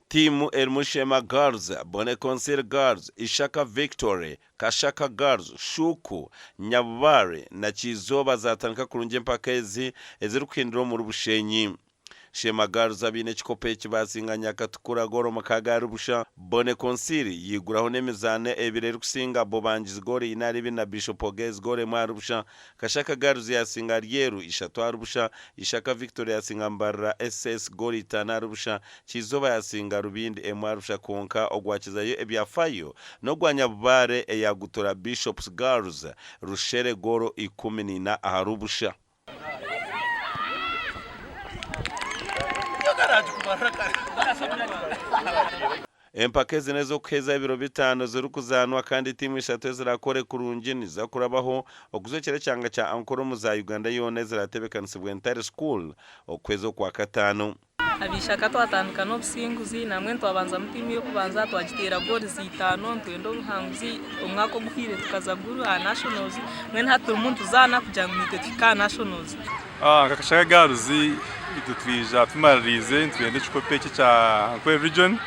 Tiimu erimu Sheema Girls, Boneconsir Girls, Ishaka Victory, Kashaka Girls, Shuku, Nyabubare na Kyizooba zaatandika kurungi empaka ezi ezirikuhindura omuri Bushenyi. Sheema Girls abaine ekikopo eki baasinga Nyakatukura goolo mukaaga ahari busha, Boneconsir yaiguraho n'emizaano ebiri erikusinga Bobangizi goolo ina ahari ibiri na Bishop Ogez goolo emwe ahari busha. Kashaka Girls yaasinga Ryeru ishatu ahari busha, Ishaka Victory yaasinga Mbarara SS goolo itaano ahari busha, Kyizooba yaasinga Rubindi emwe ahari busha kwonka ogwakizayo ebyafaayo n'ogwa Nyabubaare eyaagutura Bishops Girls Rushere goolo 14 ahari busha. Empaka ezi n'ez'okuheeza ebiro bitaano zirikuzaanwa kandi tiimu ishatu ezirakore kurungi niziza kurabaho okuzwekyera ekyanga kya Ankole omu za Uganda yoona ezirateebekanisibwa Entare School okuhweza Okwakataano. Abaishaka twatandika n'obusinguzi nambwenu twabanzamu tiimu y'okubanza twagiteera goals itaano nitwenda obuhanguzi omwaka oguhweire tukaza Gulu aha nationals mbwenu hati turimu nituzaana kugira ngu naitwe tuhike aha nationals. Nka Kashaka Girls itwe twija tumaririize nitwenda ekikopo eki ekya Ankole region.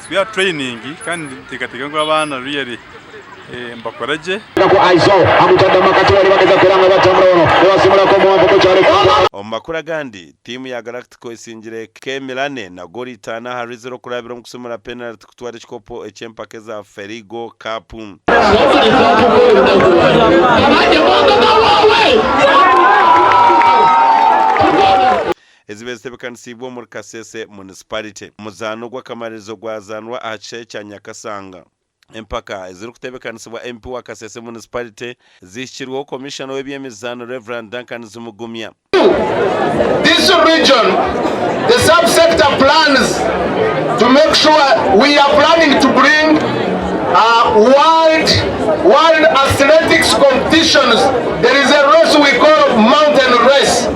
Turi aha training kandi ninteekateeka ngu abaana really nibakora gye. Omu makuru agandi, tiimu ya Galactico esingire Kemilane na goolo itaano ahari ziro kurabira omu kusimura penaliti kutwara ekikopo eky'empaka eza Ferigo Cup. Ezibaire zitebeekanisiibwe omuri Kasese Municipality. Omuzaano gw'akamaririzo gwazaanwa aha kishaayi kya Nyakasanga. Empaka ezirikuteebekanisibwa MP wa Kasese Municipality zihikirweho Komishona w'eby'emizaano Rev. Duncan Zimugumya. This region, the sub-sector plans to make sure we are planning to bring uh, world, world athletics competitions. There is a race we call mountain race.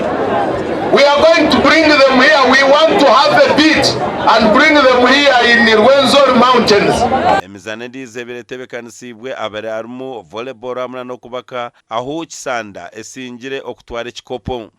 We are going to bring them here. We want to have a bit and bring them here in Rwenzori Mountains. Emizaano endiijo ebaire etebeekanisiibwe abaire harimu volleyball hamwe n'okubaka ahu Kisanda esingire okutwara ekikopo.